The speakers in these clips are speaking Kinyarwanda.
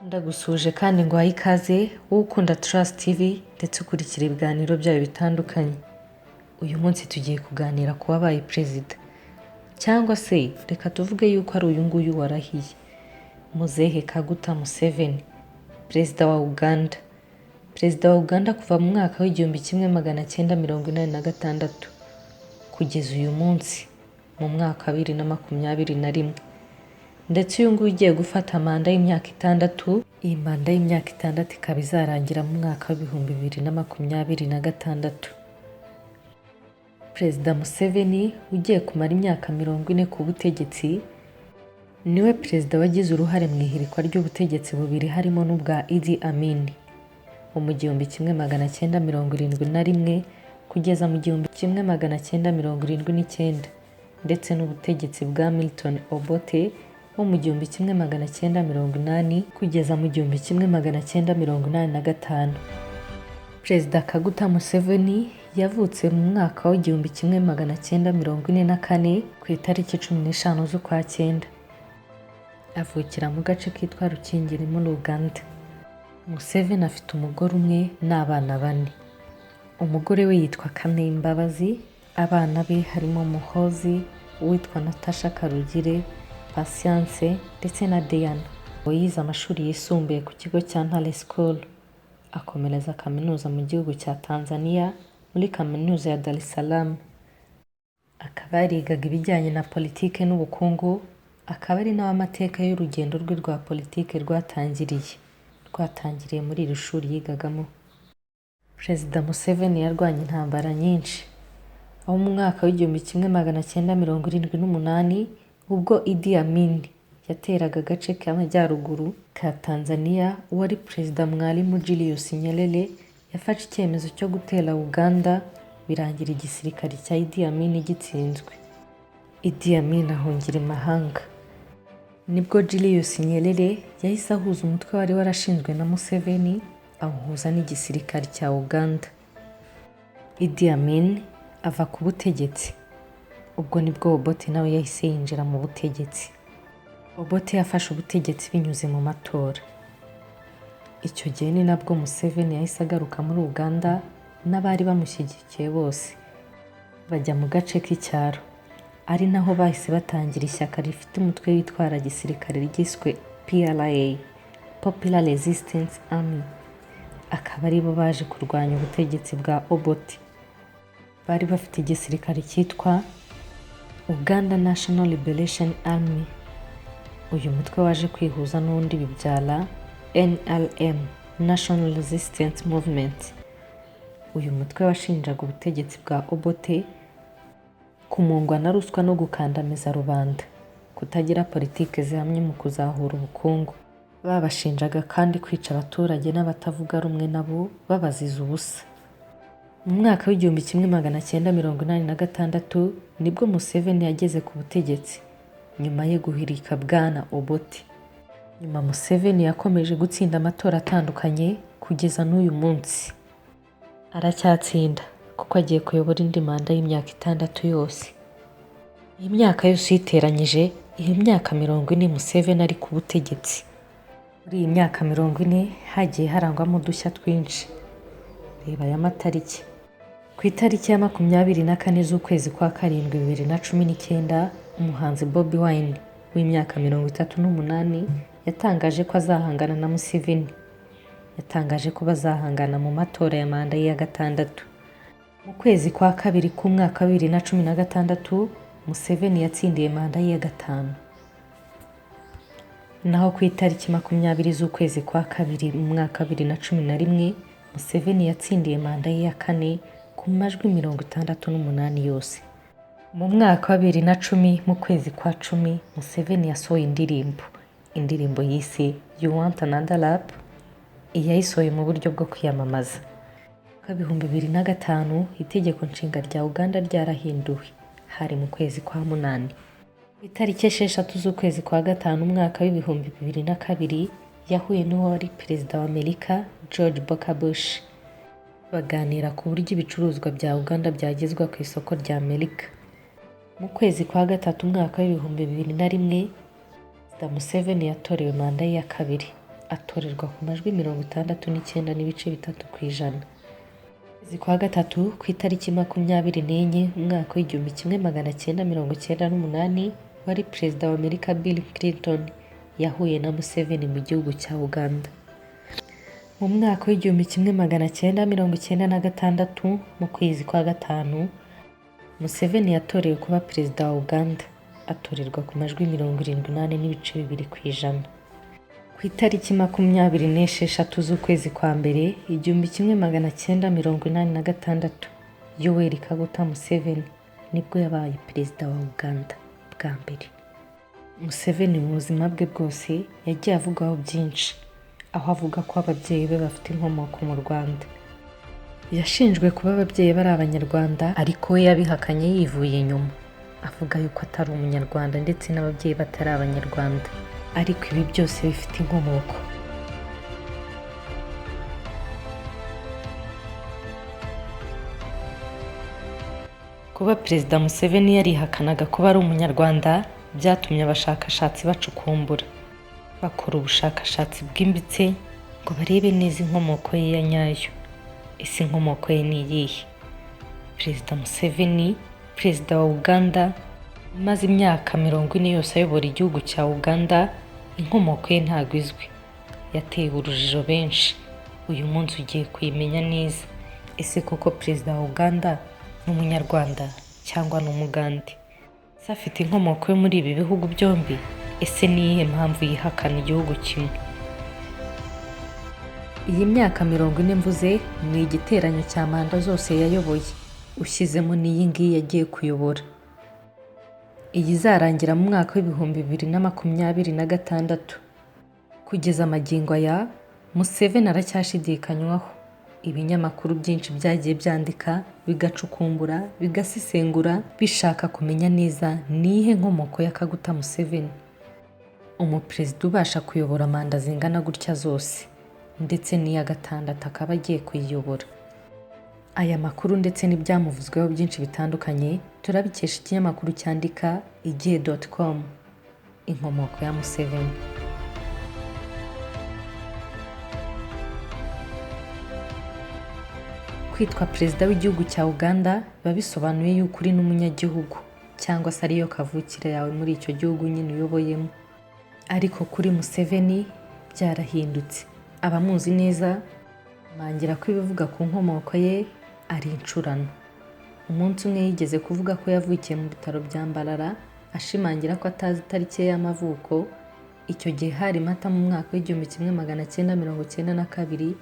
Ndagusuhuje kandi nguhaye ikaze wowe ukunda Trust TV ndetse ukurikira ibiganiro byayo bitandukanye. Uyu munsi tugiye kuganira ku wabaye perezida, cyangwa se reka tuvuge yuko ari uyu nguyu warahiye, Muzehe Kaguta Museveni, perezida wa Uganda. Perezida wa Uganda kuva mu mwaka w'1986 kugeza uyu munsi mu mwaka wa 2021. Ndetse uyu nguyu ugiye gufata manda y'imyaka 6, iyi manda y'imyaka 6 ikaba izarangira mu mwaka w'2026. Perezida Museveni ugiye kumara imyaka 40 ku butegetsi, niwe perezida wagize uruhare mu ihirikwa ry'ubutegetsi bubiri harimo n'ubwa Idi Amin wo mu 1971 kugeza mu 1979, ndetse n'ubutegetsi bwa Milton Obote wo mu 1980 kugeza mu 1985. Perezida Kaguta Museveni yavutse mu mwaka w'1944 ku itariki 15 z'ukwa cyenda. Avukira mu gace kitwa Rukingiri muri Uganda. Museveni afite umugore umwe n'abana bane. Umugore we yitwa Kane Mbabazi, abana be harimo Muhozi, uwitwa Natasha Karugire, Patience ndetse na Diana. Yize amashuri yisumbuye ku kigo cya Ntare School, akomereza kaminuza mu gihugu cya Tanzania muri Kaminuza ya Dar es Salaam. Akaba yarigaga ibijyanye na politike n'ubukungu, akaba ari nawe amateka y'urugendo rwe rwa politike rwatangiriye muri iri shuri yigagamo. Perezida Museveni yarwanye intambara nyinshi, aho mu mwaka w'1978 ubwo Idi Amin yateraga agace k'amajyaruguru ka Tanzania, uwari Perezida Mwalimu Julius Nyerere yafashe icyemezo cyo gutera Uganda, birangira igisirikare cya Idi Amin gitsinzwe. Idi Amin ahungira imahanga. Nibwo Julius Nyerere yahise ahuza umutwe wari warashinzwe na Museveni, awuhuza n'igisirikare cya Uganda. Idi Amin ava ku butegetsi. Ubwo nibwo Obote nawe yahise yinjira mu butegetsi. Obote yafashe ubutegetsi binyuze mu matora. Icyo gihe ni nabwo Museveni yahise agaruka muri Uganda n'abari bamushyigikiye bose, bajya mu gace k'icyaro, ari naho bahise batangira ishyaka rifite umutwe witwara gisirikare ryiswe PLA, Popular Resistance Army, akaba aribo baje kurwanya ubutegetsi bwa Obote. Bari bafite igisirikare cyitwa Uganda National Liberation Army. Uyu mutwe waje kwihuza n'undi bibyara NRM, National Resistance Movement. Uyu mutwe washinjaga ubutegetsi bwa Obote kumungwa na ruswa no gukandamiza rubanda, kutagira politiki zihamye mu kuzahura ubukungu. Babashinjaga kandi kwica abaturage n'abatavuga rumwe nabo babaziza ubusa. Mu mwaka w'1986 nibwo Museveni yageze ku butegetsi, nyuma yo guhirika Bwana Obote. Nyuma Museveni yakomeje gutsinda amatora atandukanye kugeza n'uyu munsi. Aracyatsinda kuko agiye kuyobora indi manda y'imyaka 6 yose. Iyi myaka yose uyiteranyije, iyi myaka 40 Museveni ari ku butegetsi. Muri iyi myaka 40 hagiye harangwamo udushya twinshi. Reba aya matariki. Ku itariki ya 24 z'ukwezi kwa karindwi 2019, umuhanzi Bobi Wine w'imyaka 38 yatangaje ko azahangana na Museveni. Yatangaje ko bazahangana mu matora ya manda ye ya gatandatu. Mu kwezi kwa kabiri k'umwaka wa 2016, Museveni yatsindiye manda ye ya gatanu. Naho ku itariki 20 z'ukwezi kwa kabiri mu mwaka wa 2011, Museveni yatsindiye manda ye ya kane ku majwi 68 yose. Mu mwaka wa 2010 mu kwezi kwa 10, Museveni yasohoye indirimbo yise You Want Another Lap, iyi yayisohoye mu buryo bwo kwiyamamaza. Mu 2005 itegeko nshinga rya Uganda ryarahinduwe, hari mu kwezi kwa munani. Itariki 6 z'ukwezi kwa gatanu umwaka w'2002 yahuye n'uwari perezida wa Amerika George Walker Bush, baganira ku buryo ibicuruzwa bya Uganda byagezwa ku isoko rya Amerika. Mu kwezi kwa gatatu umwaka w'2001, Perezida Museveni yatorewe manda ye ya kabiri, atorerwa ku majwi 69.3%. Kwezi kwa gatatu ku itariki 24 umwaka w'1998, wari perezida wa Amerika Bill Clinton yahuye na Museveni mu gihugu cya Uganda. Mu mwaka w'1996 mu kwezi kwa gatanu, Museveni yatorewe kuba perezida wa Uganda, atorerwa ku majwi 74.2%. Ku itariki 26 z'ukwezi kwa mbere 1986, Yoweri Kaguta Museveni nibwo yabaye perezida wa Uganda bwa mbere. Museveni mu buzima bwe bwose yagiye avugwaho byinshi, aho avuga ko ababyeyi be bafite inkomoko mu Rwanda. Yashinjwe kuba ababyeyi bari Abanyarwanda, ariko we yabihakanye yivuye inyuma, avuga yuko atari Umunyarwanda ndetse n'ababyeyi batari Abanyarwanda. Ariko ibi byose bifite inkomoko. Kuba Perezida Museveni yarihakanaga kuba ari Umunyarwanda byatumye abashakashatsi bacukumbura, bakora ubushakashatsi bwimbitse ngo barebe neza inkomoko ye ya nyayo. Ese inkomoko ye ni iyihe? Perezida Museveni, perezida wa Uganda, umaze imyaka 40 yose ayobora igihugu cya Uganda, inkomoko ye ntabwo izwi. Yateye urujijo benshi. Uyu munsi ugiye kuyimenya neza. Ese koko perezida wa Uganda ni Umunyarwanda cyangwa ni Umugande? Ese afite inkomoko yo muri ibi bihugu byombi? Ese ni iyihe mpamvu yihakana igihugu kimwe? Iyi myaka 40 mvuze ni igiteranyo cya manda zose yayoboye, ushyizemo n'iyi ngiyi yagiye kuyobora. Iyi izarangira mu mwaka w'2026. Kugeza magingo aya, Museveni aracyashidikanywaho. Ibinyamakuru byinshi byagiye byandika, bigacukumbura, bigasesengura, bishaka kumenya neza nihe nkomoko ya Kaguta Museveni, umuperezida ubasha kuyobora manda zingana gutya zose, ndetse n'iya gatandatu akaba agiye kuyiyobora. Aya makuru ndetse n'ibyamuvuzweho byinshi bitandukanye turabikesha ikinyamakuru cyandika igihe.com. Inkomoko ya Museveni. Kwitwa perezida w'igihugu cya Uganda biba bisobanuye yuko uri n'umunyagihugu cyangwa se ariyo kavukire yawe muri icyo gihugu nyine uyoboyemo. Ariko kuri Museveni byarahindutse. Abamuzi neza bangira ko ibivuga ku nkomoko ye ari incurano. Umunsi umwe yigeze kuvuga ko yavukiye mu bitaro bya Mbarara, ashimangira ko atazi itariki ye y'amavuko. Icyo gihe hari Mata mu mwaka w'1992,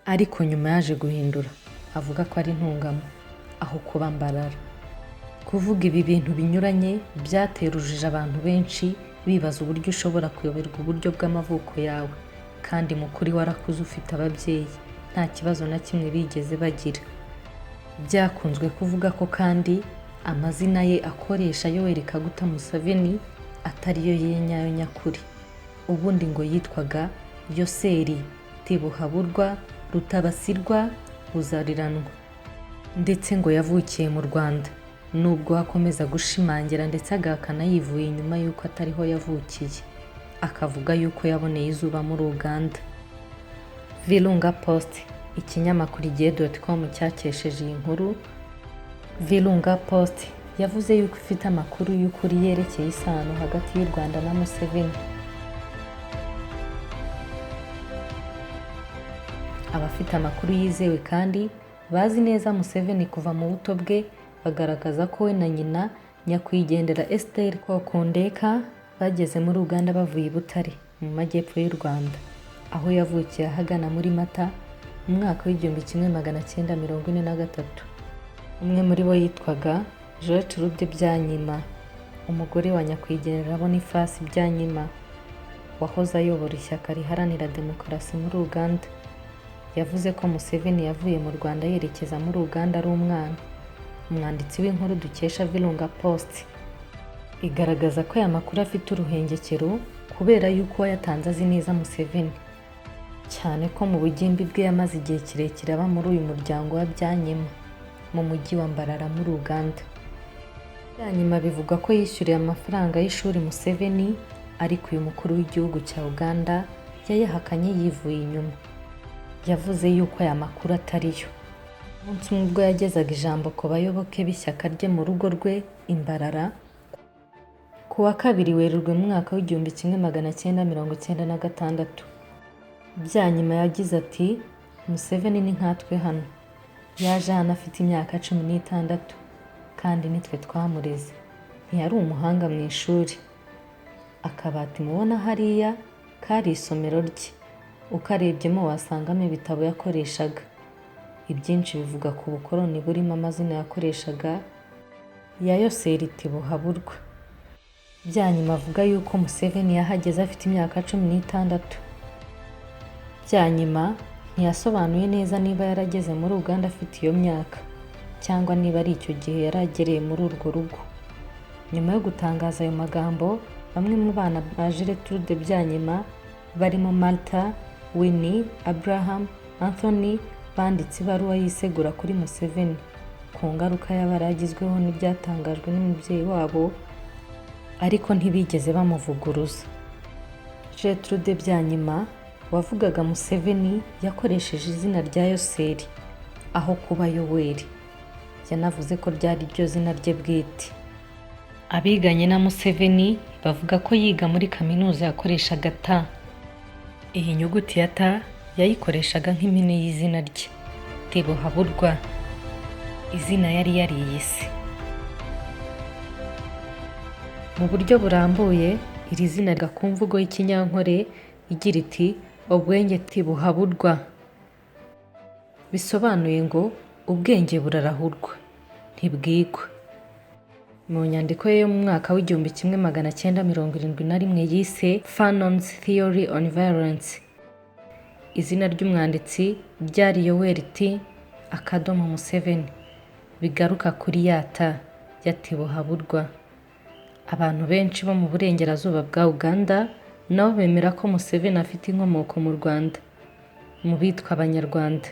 ariko nyuma yaje guhindura avuga ko ari Ntungamo aho kuba Mbarara. Kuvuga ibi bintu binyuranye byatera urujijo abantu benshi, bibaza uburyo ushobora kuyoberwa uburyo bw'amavuko yawe, kandi mu kuri warakuze ufite ababyeyi nta kibazo na kimwe bigeze bagira. Byakunzwe kuvuga ko kandi amazina ye akoresha Yoweri Kaguta Museveni atariyo ye nyayo nyakuri. Ubundi ngo yitwaga Yoseri Tibuhaburwa Rutabasirwa Buzariranwa, ndetse ngo yavukiye mu Rwanda, nubwo akomeza gushimangira ndetse agahakana yivuye inyuma y'uko atariho yavukiye, akavuga yuko yaboneye izuba muri Uganda. Virunga Post, ikinyamakuru igihe.com cyakesheje iyi nkuru. Virunga Post yavuze yuko ifite amakuru y'ukuri yerekeye isano hagati y'u Rwanda na Museveni. Abafite amakuru yizewe kandi bazi neza Museveni kuva mu buto bwe bagaragaza ko we na nyina nyakwigendera Esther Kokondeka bageze muri Uganda bavuye i Butare mu majyepfo y'u Rwanda, aho yavukiye ahagana muri Mata mu mwaka w'1943. Umwe muri bo yitwaga Gertrude Byanyima, umugore wa nyakwigendera Boniface Byanyima wahoze ayobora ishyaka riharanira demokarasi muri Uganda. Yavuze ko Museveni yavuye mu Rwanda yerekeza muri Uganda ari umwana. Umwanditsi w'inkuru dukesha Virunga Post igaragaza ko aya makuru afite uruhengekero kubera yuko uwayatanze azi neza Museveni, cyane ko mu bugimbi bwe yamaze igihe kirekire aba muri uyu muryango wa Byanyima mu mujyi wa Mbarara muri Uganda. Byanyima bivugwa ko yishyuriye amafaranga y'ishuri Museveni, ariko uyu mukuru w'igihugu cya Uganda yayahakanye yivuye inyuma. Yavuze yuko aya makuru atari yo. Umunsi umwe ubwo yagezaga ijambo ku bayoboke b'ishyaka rye mu rugo rwe i Mbarara, ku wa 2 Werurwe mu mwaka w'1996, Byanyima yagize ati "Museveni ni nkatwe hano, yaje hano afite imyaka 16 kandi nitwe twamureze, ntiyari umuhanga mu ishuri. Akabati mubona hariya kari isomero rye, ukarebyemo wasangamo ibitabo yakoreshaga. Ibyinshi bivuga ku bukoloni burimo amazina yakoreshaga ya Yoweri Tibuhaburwa." Byanyima avuga yuko Museveni yahageze afite imyaka 16. Byanyima ntiyasobanuye neza niba yarageze muri Uganda afite iyo myaka cyangwa niba ari icyo gihe yari agereye muri urwo rugo. Nyuma yo gutangaza ayo magambo, bamwe mu bana ba Gertrude Byanyima barimo Martha, Winnie, Abraham, Anthony banditse ibaruwa yisegura kuri Museveni ku ngaruka yaba yaragizweho n'ibyatangajwe n'umubyeyi wabo, ariko ntibigeze bamuvuguruza. Gertrude Byanyima wavugaga Museveni yakoresheje izina rya Yoweri aho kuba Yoweri, yanavuze ko ryari ryo zina rye bwite. Abiganye na Museveni bavuga ko yiga muri kaminuza yakoreshaga T. Iyi nyuguti ya T yayikoreshaga nk'impine y'izina rye, Tibuhaburwa, izina yari yariyise. Mu buryo burambuye, iri zina riga ku mvugo y'Ikinyankore igira iti "Obwenge tibuhaburwa", bisobanuye ngo ubwenge burarahurwa, ntibwigwa. Mu nyandiko ye yo mu mwaka w'1971 yise Fanon's Theory on Violence, izina ry'umwanditsi ryari Yoweri T. akadomo Museveni, bigaruka kuri ya T ya Tibuhaburwa. Abantu benshi bo mu burengerazuba bwa Uganda nabo bemera ko Museveni afite inkomoko mu Rwanda, mu bitwa Abanyarwanda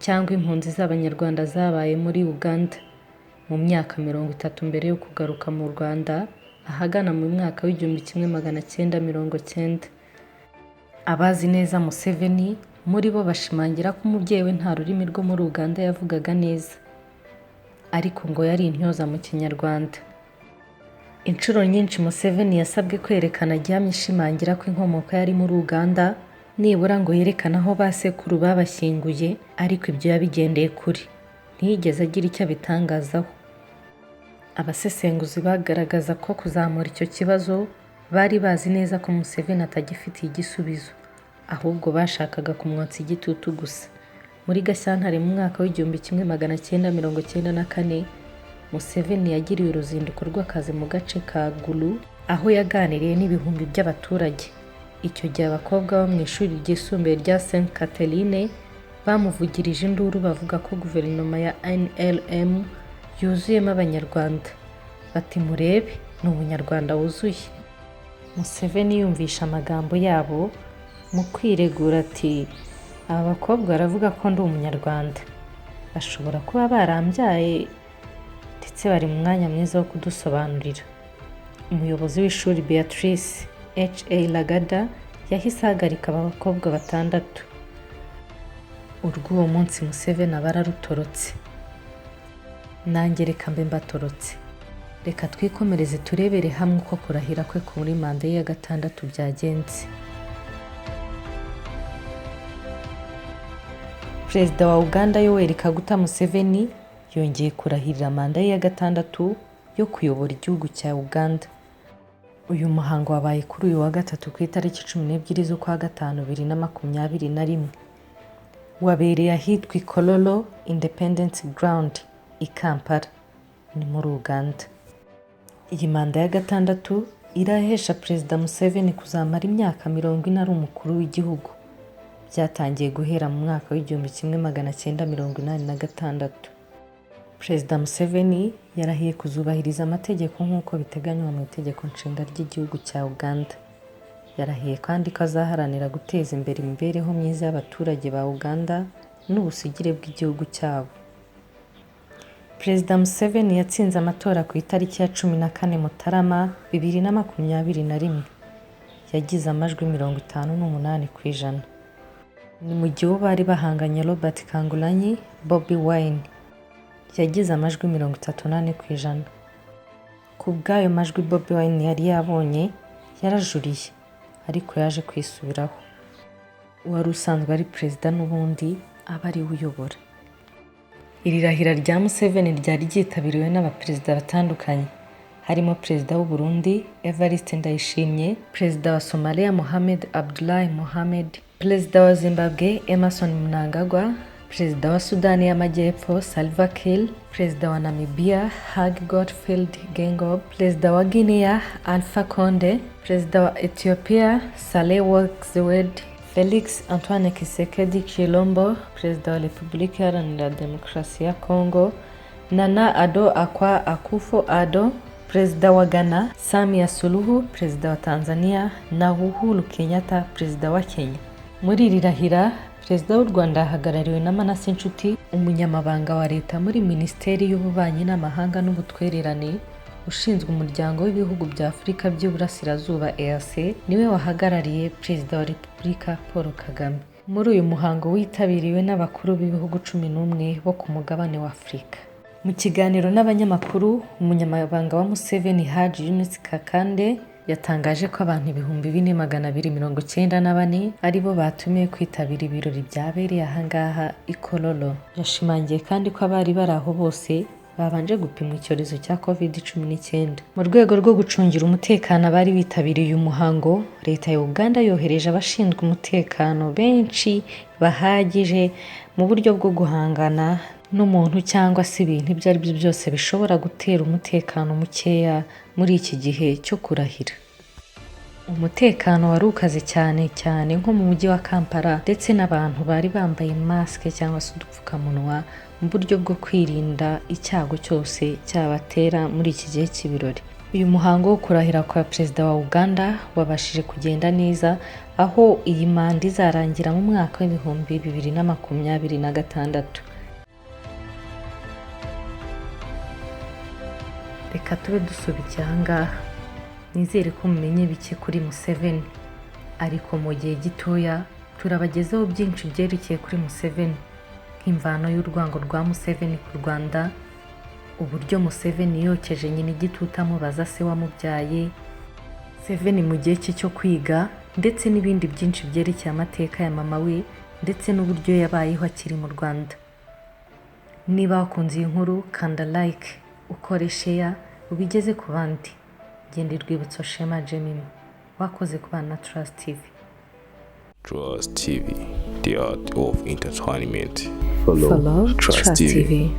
cyangwa impunzi z'Abanyarwanda zabaye muri Uganda mu myaka 30 mbere yo kugaruka mu Rwanda ahagana mu mwaka w'1990. Abazi neza Museveni muri bo bashimangira ko umubyeyi we nta rurimi rwo muri Uganda yavugaga neza, ariko ngo yari intyoza mu Kinyarwanda. Inshuro nyinshi Museveni yasabwe kwerekana gihamya ishimangira ko inkomoko yari muri Uganda, nibura ngo yerekane aho ba sekuru babashyinguye, ariko ibyo yabigendeye kure, ntiyigeze agira icyo abitangazaho. Abasesenguzi bagaragaza ko kuzamura icyo kibazo bari bazi neza ko Museveni atagifitiye igisubizo, ahubwo bashakaga kumwotsa igitutu gusa. Muri Gashyantare mu mwaka w'1994, Museveni yagiriye uruzinduko rw'akazi mu gace ka Gulu, aho yaganiriye n'ibihumbi by'abaturage. Icyo gihe abakobwa bo mu ishuri ryisumbuye rya St Catherine bamuvugirije induru bavuga ko guverinoma ya NRM yuzuyemo Abanyarwanda, bati murebe ni Umunyarwanda wuzuye. Museveni yumvisha amagambo yabo mu kwiregura ati aba bakobwa baravuga ko ndi Umunyarwanda, bashobora kuba barambyaye ndetse bari mu mwanya mwiza wo kudusobanurira. Umuyobozi w'ishuri Beatrice H.A. Lagada yahise ahagarika aba bakobwa 6. Urw'uwo munsi Museveni aba ararutorotse. Nanjye reka mbe mbatorotse. Reka twikomereze turebere hamwe uko kurahira kwe kuri manda ye ya 6 byagenze. Perezida wa Uganda Yoweri Kaguta Museveni yongeye kurahirira manda ye ya 6 yo kuyobora igihugu cya Uganda. Uyu muhango wabaye kuri uyu wa gatatu ku itariki 12 z'ukwa 5 2021. Wabereye ahitwa Ikololo Independence Ground i Kampala, ni muri Uganda. Iyi manda ya 6 irahesha Perezida Museveni kuzamara imyaka 40 ari umukuru w'igihugu. Byatangiye guhera mu mwaka w'1986. Perezida Museveni yarahiye kuzubahiriza amategeko nk'uko biteganywa mu itegeko nshinga ry'igihugu cya Uganda. Yarahiye kandi ko azaharanira guteza imbere imibereho myiza y'abaturage ba Uganda n'ubusigire bw'igihugu cyabo. Perezida Museveni yatsinze amatora ku itariki ya 14 Mutarama 2021. yagize amajwi 58%. Ni mu gihe uwo bari bahanganye, Robert Kyagulanyi Bobi Wine, yagize amajwi 34%. Ku bw'ayo majwi Bobi Wine yari yabonye, yarajuriye, ariko yaje kwisubiraho, uwari usanzwe ari perezida n'ubundi aba ariwe uyobora. Iri rahira rya Museveni ryari ryitabiriwe n'abaperezida batandukanye, harimo Perezida w'u Burundi Evariste Ndayishimiye, Perezida wa Somalia Mohamed Abdullahi Mohamed, Perezida wa Zimbabwe Emmerson Mnangagwa, Perezida wa Sudani y'Amajyepfo Salva Kiir, Perezida wa Namibia Hage Gottfried Geingob, Perezida wa Guinea Alpha Conde, Perezida wa Ethiopia Sahle-Work Zewde, Felix Antoine Tshisekedi Tshilombo, Perezida wa Repubulika Iharanira Demokarasi ya Congo Nana Addo Dankwa Akufo-Addo, Perezida wa Ghana Samia Suluhu, Perezida wa Tanzania, na Uhuru Kenyatta, Perezida wa Kenya. Muri iri rahira, Perezida w'u Rwanda ahagarariwe na Manasseh Nshuti, Umunyamabanga wa Leta muri Minisiteri y'Ububanyi n'Amahanga n'Ubutwererane, ushinzwe Umuryango w'Ibihugu bya Afurika by'Iburasirazuba EAC, niwe wahagarariye Perezida wa Repubulika Paul Kagame. Muri uyu muhango witabiriwe n'abakuru b'ibihugu 11 bo ku mugabane wa Afurika. Mu kiganiro n'abanyamakuru, umunyamabanga wa Museveni Haji Yunus Kakande yatangaje ko abantu 4294 aribo batumiwe kwitabira ibirori byabereye ahangaha i Kololo. Yashimangiye kandi ko abari bari aho bose babanje gupimwa icyorezo cya COVID-19. Mu rwego rwo gucungira umutekano abari bitabiriye uyu muhango, Leta ya Uganda yohereje abashinzwe umutekano benshi bahagije mu buryo bwo guhangana n'umuntu cyangwa se ibintu ibyo ari byo byose bishobora gutera umutekano mukeya muri iki gihe cyo kurahira. Umutekano wari ukaze cyane cyane nko mu mujyi wa Kampala, ndetse n'abantu bari bambaye masike cyangwa se udupfukamunwa mu buryo bwo kwirinda icyago cyose cyabatera muri iki gihe cy'ibirori. Uyu muhango wo kurahira kwa Perezida wa Uganda wabashije kugenda neza, aho iyi manda izarangira mu mwaka wa 2026. Reka tube dusubikiye ahangaha. Nizere ko mumenye bike kuri Museveni, ariko mu gihe gitoya turabagezaho byinshi byerekeye kuri Museveni, nk'imvano y'urwango rwa Museveni ku Rwanda, uburyo Museveni yokeje nyina igitutu amubaza se wamubyaye, Museveni mu gihe cye cyo kwiga, ndetse n'ibindi byinshi byerekeye amateka ya mama we ndetse n'uburyo yabayeho akiri mu Rwanda. Niba wakunze iyi nkuru, kanda like, ukore share, ubigeze ku bandi. Genda Rwibutso Shema Jemima, wakoze kubana na Trust TV. Trust TV, the art of entertainment. Follow Trust Trust TV. TV.